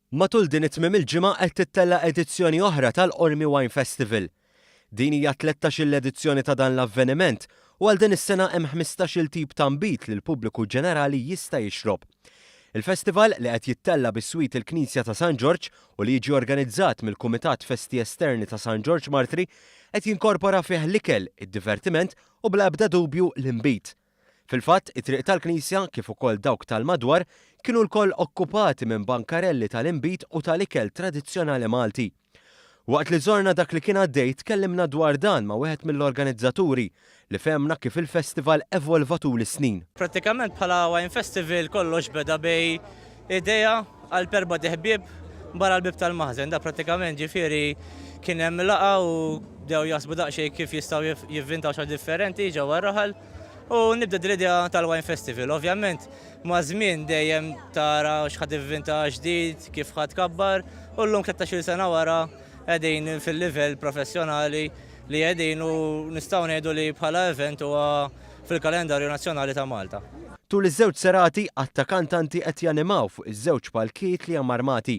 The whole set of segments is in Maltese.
Matul din it-tmiem il-ġimgħa qed tittella' edizzjoni oħra tal-Qormi Wine Festival. Din hija t-tlettax-il edizzjoni ta' dan l-avveniment u għal din is-sena hemm ħmistax-il tip ta' nbid li l-pubbliku ġenerali jista' jixrob. Il-festival, li qed jittella' biswit il-Knisja ta' San Ġorġ u li jiġi organizzat mill-Kumitat Festi Esterni ta' San Ġorġ Martri, qed jinkorpora fih l-ikel, id-divertiment u bla ebda dubju l-inbid. Fil-fatt, it-triq tal-knisja, kif ukoll dawk tal-madwar, kienu lkoll okkupati minn bankarelli tal-inbid u tal-ikel tradizzjonali Malti. Waqt li żorna dak li kien għaddej tkellimna dwar dan ma' wieħed mill-organizzaturi, li fehmna kif il-festival evolva tul is-snin. Prattikament bħala Wine Festival kollox beda bej idea għal erba' ħbieb barra l-bieb tal-maħżen. Da prattikament ġifieri kien hemm laqgħa u bdew jaħsbu daqsxejn kif jistgħu jivvintaw xi differenti ġewwa r-raħal u nibda din l-idea tal-Wine Festival. Ovvjament maż-żmien dejjem tara x'ħa tivvinta ġdid, kif ħa tkabbar u llum 13-il sena wara qegħdin fil-livell professjonali li qegħdin u nistgħu ngħidu li bħala event huwa fil-kalendarju nazzjonali ta' Malta. Tul iż-żewġ serati, għadd ta' kantanti qed janimaw fuq iż-żewġ palkijiet li hemm armati.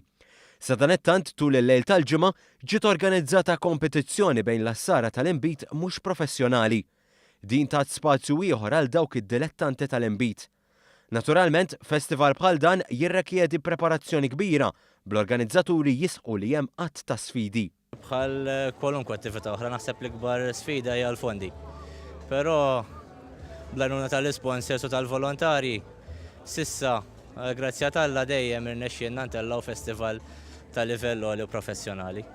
Sadanittant, tul il-lejl tal-Ġimgħa, ġiet organizzata kompetizzjoni bejn l-għassara tal-inbid mhux professjonali. Din tat spazju ieħor għal dawk id-dilettanti tal-inbid. Naturalment, festival bħal dan jirrekjedi preparazzjoni kbira, bl-organizzaturi jisħqu li hemm għadd ta' sfidi. Bħal kwalunkwe attività oħra naħseb l-ikbar sfida hija l-fondi. Però bl-għajnuna tal-isponsors u tal-volontarji, s'issa, grazzja t'Alla dejjem irnexxielna ntellgħu festival ta' livell għoli u professjonali.